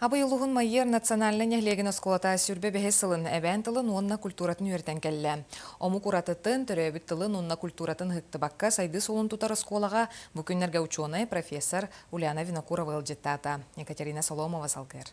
Абый улууһун Майыар национальнай нэһилиэгин оскуолата 25 сылын эбээн тылын уонна культуратын үөрэтэн кэллэ. Омук уратытын, төрөөбүт тылын уонна культуратын ыһыктыбакка сайдыы суолун тутар оскуолаҕа бу күннэргэ учуонай, профессор Ульяна Винокурова ыалдьыттаата. Екатерина Соломова салгыыр.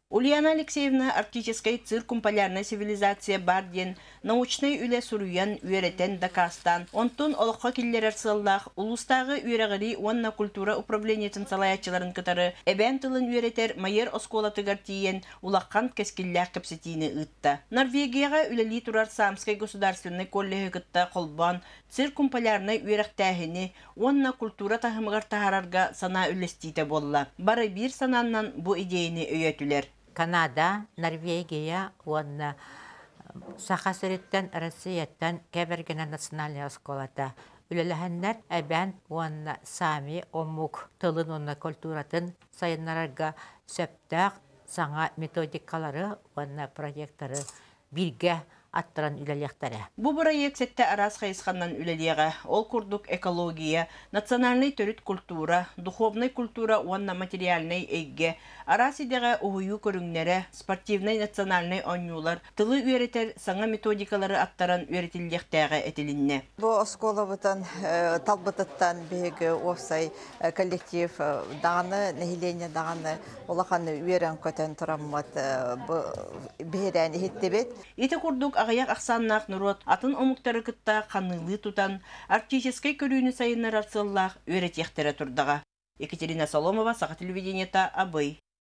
Ульяна Алексеевна Арктическай циркумполярнай цивилизация баар диэн научнай үлэ суруйан, үөрэтэн, дакаастаан, онтун олоххо киллэрэр сыаллаах улуустааҕы үөрэҕирии уонна культура управлениетын салайааччыларын кытары эбээн тылын үөрэтэр Майыар оскуолатыгар тиийэн улахан кэскиллээх кэпсэтиини ыытта. Норвегияҕа үлэлии турар Самскай государственнай коллеһы кытта холбоон циркумполярнай үөрэхтээһини уонна культура таһымыгар таһаарарга санаа үллэстиитэ буолла. Бары биир санааннан бу идиэйэни өйөөтүлэр. Канада, Норвегия уонна Саха сириттэн, Россияттан Кэбэргэнэ национальнай оскуолата үлэлэһэннэр эбээн уонна саами омук тылын уонна культуратын сайыннарарга сөптөөх саҥа методикалары уонна проекттары бииргэ аттаран үлэлиэхтэрэ. Бу бырайыак сэттэ араас хайысханан үлэлиэҕэ. Ол курдук экология, национальнай төрүт культура, духовнай культура уонна материальнай эйгэ, араас идэҕэ уһуйуу көрүҥнэрэ, спортивнай национальнай оонньуулар, тылы үөрэтэр саҥа методикалары аттаран үөрэтиллиэхтээҕэ этилиннэ. Бу оскуолабытын талбытыттан биһиги уопсай коллектив даҕаны, нэһилиэнньэ даҕаны улахан үөрэн-көтөн тураммыт биһирээн иһиттибит. Ити курдук аҕыйах ахсааннаах норуот атын омуктары кытта ханыылыы тутан, арктическай көрүүнү сайыннарар сыаллаах үөрэтиэхтэрэ турдаҕа. Екатерина Соломова, Саха телевидениета, Абый.